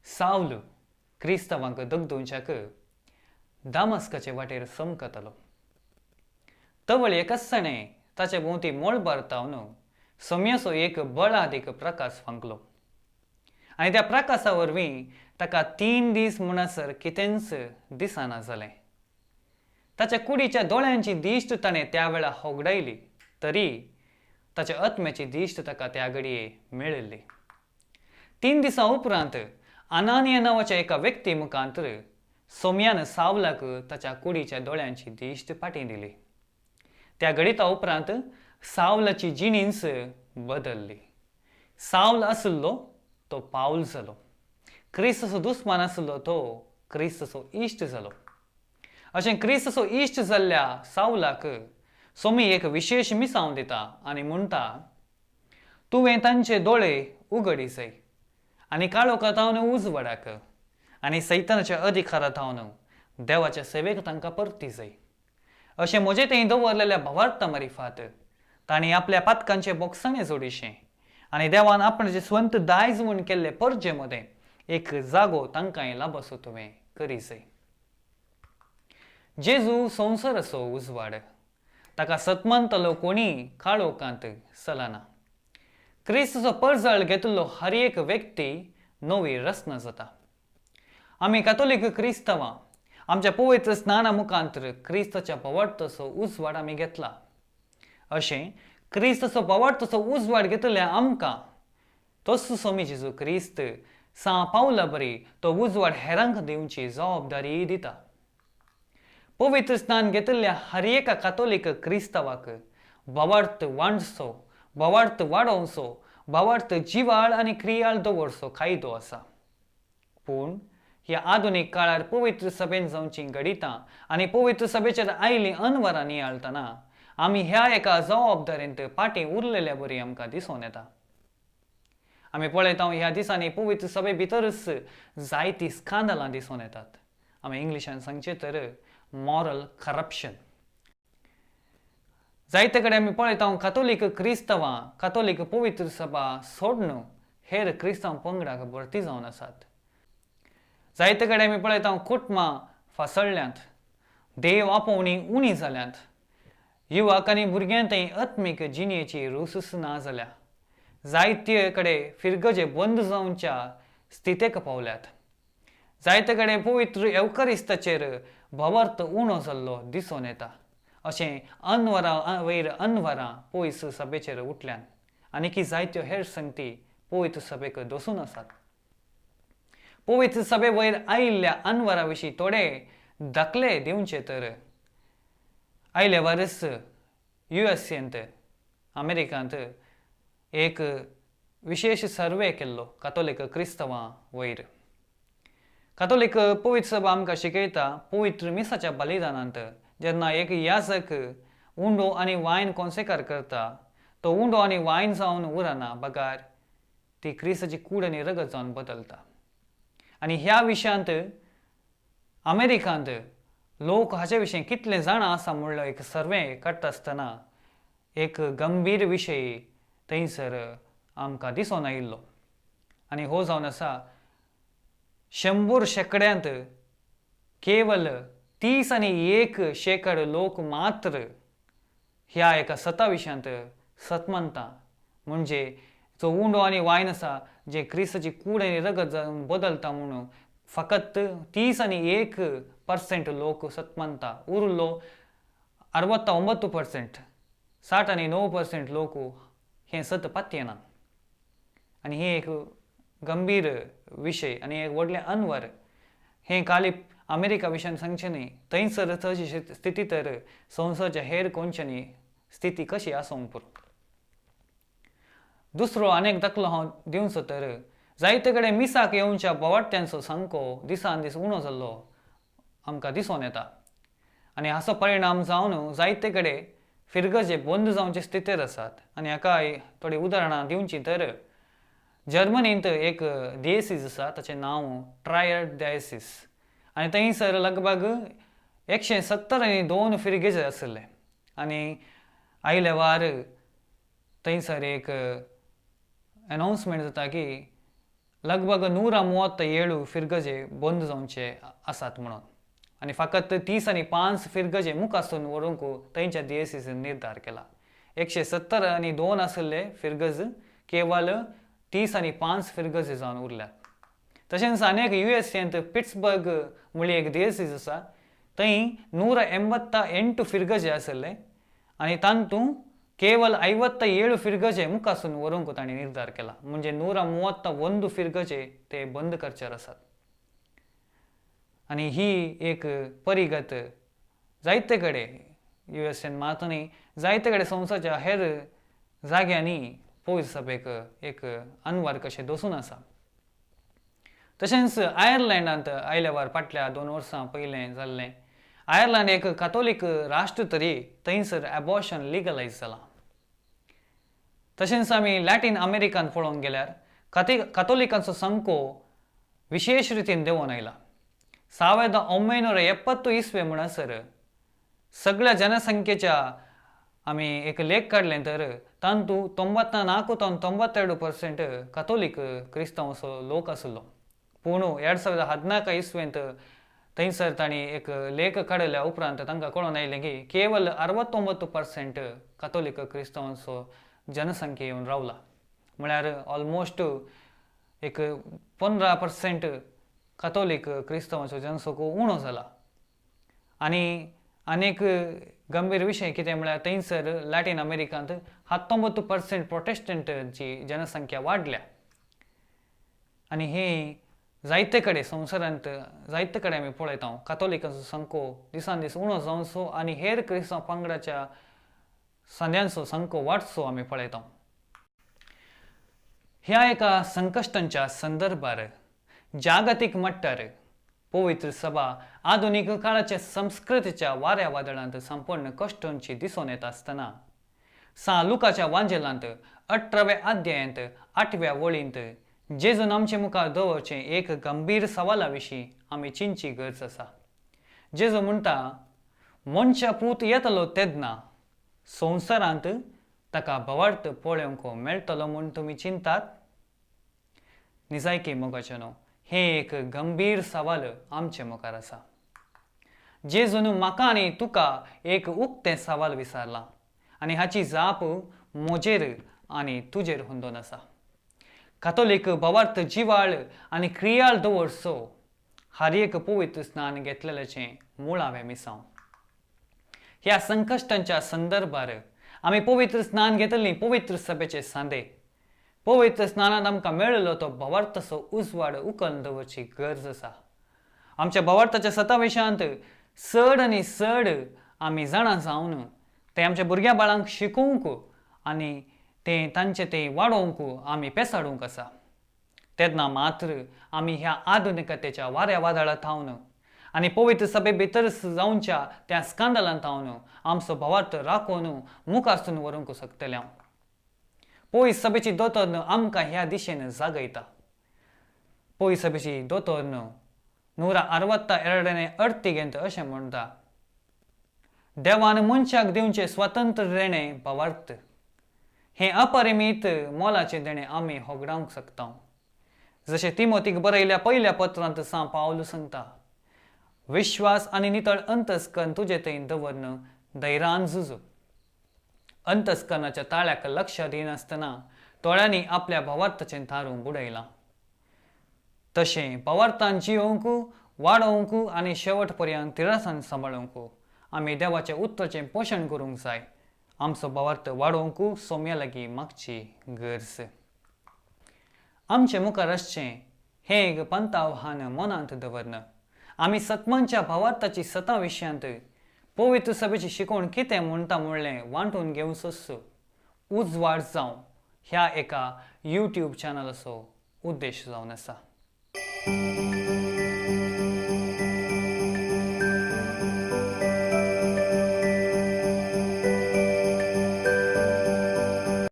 सावल क्रिस्तांवांक दगदोवच्याक दामास्काचे वाटेर चमकतालो. तवळ एकसणे ताचे भोंवती मळबार तावन सम्याचो एक बळादीक प्रकाश फांकलो आनी त्या प्रकाशा वरवीं ताका 3 दीस म्हणसर कितेंच दिसना जालें. ताच्या कुडीच्या दोळ्यांची दिश्ट ताणें त्या वेळा होगडायली तरी ताच्या आत्म्याची दिश्ट ताका त्या घडये मेळिल्ली. 3 दिसां उपरांत अनानिया नांवाच्या एका व्यक्ती मुखांतर सोम्यान सावलाक ताच्या कुडीच्या दोळ्यांची दिश्ट फाटीं दिली. त्या घडिता उपरांत सावलाची जिणींच बदल्ली. सावल आशिल्लो तो पावल जालो. क्रिस्ताचो दुस्मान आशिल्लो तो क्रिस्ताचो इश्ट जालो. अशें क्रिस्ताचो इश्ट जाल्ल्या सावलाक सोमी एक विशेश मिसांव दिता आनी म्हणटा, तुवें तांचे दोळे उगडिसय आनी काळोखा थावन उजवाडाक आनी सैतानाच्या अधिकारा थावन देवाच्या सेवेक तांकां परती जाय. अशें म्हजें थंय दवरलेल्या भावार्था मारिफात तांणी आपल्या पातकांचे बोगसाणे जोडिशें आनी देवान आपणाचे स्वंत दायज म्हूण केल्ले परजे मदें एक जागो तांकांय लाबसो तुवें करीसय. जेजू संवसाराचो उजवाड. ताका सतमानतलो कोणी काळोखांत चलना. क्रिस्ताचो परजळ घेतिल्लो हर एक व्यक्ती नवी रचना जाता. आमी कातोलीक क्रिस्तांवां आमच्या पवित्र स्नाना मुखांतर क्रिस्ताच्या भावार्थाचो उजवाड आमी घेतला. अशें क्रिस्ताचो भावार्थाचो उजवाड घेतिल्ल्या आमकां तोच सोमी जेजू क्रिस्त सा पावला बरी तो उजवाड हेरांक दिवची जबाबदारी दिता. पवित्र स्नान घेतिल्ल्या हर एका कातोलीक क्रिस्तांवाक भावार्थ वांटचो, भावार्थ वाडोवचो, भावार्थ जिवाळ आनी क्रियाळ दवरचो कायदो आसा. पूण ह्या आधुनीक काळार पवित्र सभेन जावचीं घडितां आनी पवित्र सभेचेर आयिल्लीं अनवरां नियाळटना आमी ह्या एका जबाबदारेंत फाटीं उरलेल्या बरी आमकां दिसून येता. आमी पळयता ह्या दिसांनी पवित्र सभे भितरच जायतीं स्कांदलां दिसून येतात. आमी इंग्लिशान सांगचें तर मॉरल करप्शन. जायते कडेन आमी पळयता कातोलीक क्रिस्तांवां कातोलीक पवित्र सभा सोडून हेर क्रिस्तांव पंगडाक भरती जावन आसात. जायते कडेन आमी पळयता कुटुंबां फासळ्ळ्यांत, देव आपोवणी उणी जाल्यांत, युवक आनी भुरग्यां थंय आत्मीक जिणेची रूसच ना जाल्या. जायते कडेन फिरगजे बंद जावच्या स्थितेक पावल्यात. जायते कडेन पवित्र येवकारिस्ताचेर भावार्थ उणो जाल्लो दिसून येता. अशें अनवरां वयर अनवरां पयस सभेचेर उठल्यान आनी की जायत्यो हेर संगती पवित्र सभेक दसून आसात. पवित्र सभे वयर आयिल्ल्या अनवरा विशीं थोडे दाखले दिवचे तर आयले वर्स युएसएंत अमेरिकांत एक विशेश सर्वे केल्लो कातोलीक क्रिस्तांवां वयर. कातोलीक पवित्र सभा आमकां शिकयता पवित्र मिसाच्या बलिदानांत जेन्ना एक याजक उंडो आनी वायन कोन्सेकार करता तो उंडो आनी वायन जावन उरना बगार ती क्रिस्ताची कूड आनी रगत जावन बदलता. आनी ह्या विशयांत अमेरिकांत लोक हाचे विशीं कितले जाणां आसा म्हणलो एक सर्वे काडटा आसतना एक गंभीर विशय थंयसर आमकां दिसून आयिल्लो. आनी हो जावन आसा 100 शेंकड्यांत केवल 31% लोक मात्र ह्या एका सता विशयांत सत मानता. म्हणजे जो उंडो आनी वायन आसा जे क्रिस्ताची कूड आनी रगत जावन बदलता म्हणून फकत 31% लोक सत मानता. उरलो 69%, 69% लोक हें सत पातयेना. आनी हे एक गंभीर विशय आनी एक व्हडलें अनवर. हें खाली अमेरिका विशयान सांगचें न्ही, थंयसर तशी स्थिती तर संवसाराच्या हेर कोनशांनी स्थिती कशी आसूंक पुरो. दुसरो आनीक दाखलो हांव दिवचो तर जायते कडेन मिसाक येवच्या बोवाट्यांचो सामको दिसान दीस उणो जाल्लो आमकां दिसून येता. आनी हाचो परिणाम जावन जायते कडेन फिरगजे बंद जावचे स्थितीर आसात. आनी हाका थोडीं उदाहरणां दिवचीं तर जर्मनींत एक दियेसीस आसा ताचें नांव ट्रायर डायसीस आनी थंयसर लगभग 172 फिरगेजे आशिल्ले आनी आयले वार थंयसर एक अनाउन्समेंट जाता की लगभग 137 फिरगजे बंद जावचे आसात म्हणून आनी फकत 35 फिरगजे मुखासून व्हरूंक थंयच्या दियेसीन निर्धार केला. 172 आशिल्ले फिरगज केवल 35 फिरगजे जावन उरल्यात. तशेंच आनी एक युएसएंत पिट्सबर्ग म्हणली एक दियेसीस आसा, थंय 188 फिरगजे आशिल्ले आनी तातूंत केवल 57 फिरगजे मुखासून व्हरूंक तांणी निर्धार केला. म्हणजे 131 फिरगजे ते बंद करचेर आसात. आनी ही एक परिगत जायते कडेन युएसएन मात न्ही, जायते कडेन संवसाराच्या हेर जाग्यांनी पवित्र सभेक एक अनवार कशें दसून आसा. तशेंच आयर्लंडांत आयल्या वार फाटल्या 2 वर्सां पयलें जाल्लें, आयर्लंड एक कातोलीक राष्ट्र तरी थंयसर एबॉर्शन लिगलायज जालां. तशेंच आमी लॅटीन अमेरिकांत पळोवंक गेल्यार कातोलिकांचो संको विशेश रितीन देंवोन आयला. 1970 इसवे म्हणसर सगळ्या जनसंख्येच्या आमी एक लेख काडलें तर तातूंत 94 ते 92% कातोलीक क्रिस्तांव असो लोक आशिल्लो. पूण 2014 इसवेंत थंयसर तांणी एक लेख काडल्या उपरांत तांकां कळोन आयलें की केवल 69% कातोलीक क्रिस्तांवांचो जनसंख्या येवन रावला. म्हळ्यार ऑलमोस्ट एक 15% कातोलीक क्रिस्तांवांचो जनसंख्या उणो जाला. आनी अनेक गंभीर विशय कितें म्हळ्यार थंयसर लॅटीन अमेरिकांत 19% प्रोटेस्टंटची जनसंख्या वाडल्या. आनी हे जायते कडेन संवसारांत जायते कडेन आमी पळयता कातोलिकांचो संको दिसान दीस उणो जावचो आनी हेर क्रिस्तांव पंगडाच्या सांद्यांचो संको वाडचो आमी पळयता. ह्या एका संकश्टांच्या संदर्भार जागतीक मट्टार पवित्र सभा आधुनीक काळाच्या संस्कृतीच्या वाऱ्या वादळांत संपूर्ण कश्टांची दिसून येता आसतना सां लुकाच्या वांजेलांत 18व्या अध्यायांत 8व्या वळींत जेजून आमचे मुखार दवरचें एक गंभीर सवाला विशीं आमी चिंतची गरज आसा. जेजू म्हणटा, मनशा पूत येतलो तेन्ना संवसारांत ताका भवार्थ पळोवंक मेळटलो म्हूण तुमी चिंतात? निजायकी मोगाचें न्हू, हें एक गंभीर सवाल आमचे मुखार आसा. जेजून म्हाका आनी तुका एक उक्तें सवाल विचारलां आनी हाची जाप म्हजेर आनी तुजेर हुंदोन आसा. कातोलीक भवार्थ जिवाळ आनी क्रियाळ दवरचो हर एक पवित्र स्नान घेतलेल्याचें मुळावें मिसांव. ह्या संकश्टांच्या संदर्भार आमी पवित्र स्नान घेतली पवित्र सभेचे सांदे पवित्र स्नानांत आमकां मेळिल्लो तो भवार्थाचो उजवाड उकल दवरची गरज आसा. आमच्या भवार्थाच्या सताविशांत चड आनी चड आमी जाणा जावन ते आमच्या भुरग्या बाळांक शिकोवंक आनी ते तांचे ते वाडोवंक आमी पेसाडूंक आसा. तेन्ना मात्र आमी ह्या आधुनिकतेच्या वाऱ्या वादळांत थावन आनी पवित्र सभे भितर जावच्या त्या स्कांदलांत थावन आमचो भवार्थ राखून मुखारसून व्हरूंक शकतले. पवित्र सभेची दोतोर्न आमकां ह्या दिशेन जागयता. पवित्र सभेची दोतोर्न 162 अर्तिगेंत अशें म्हणटा, देवान मनशाक दिवचें स्वतंत्र देणें भवार्थ हें अपरिमीत मोलाचें देणें आमी होगडावंक शकता. जशें तिमोतीक बरयल्या पयल्या पत्रांत सां पावल सांगता, विश्वास आनी नितळ अंतस्कन तुजे थंय दवरन धैर्यान झुजू. अंतस्कनाच्या ताळ्याक लक्ष दिनासतना थोड्यांनी आपल्या भवार्थाचें थारूंक बुडयलां. तशें भवार्थान जियोवंक वाडोवंक आनी शेवट पर्यंत तिरासान सांबाळूंक आमी देवाचें उतराचें पोशण करूंक जाय. आमचो भवार्थ वाडोवंक सोम्या लागीं मागची गरज. आमचे मुखार आसचें हें एक पंतावहान मनांत दवरन आमी सतमानच्या भावार्थाची सता विशयांत पवित्र सभेची शिकवण कितें म्हणटा म्हणलें वांटून घेवं सोदचो उजवाड जावं ह्या एका यूट्यूब चॅनलाचो उद्देश जावन आसा.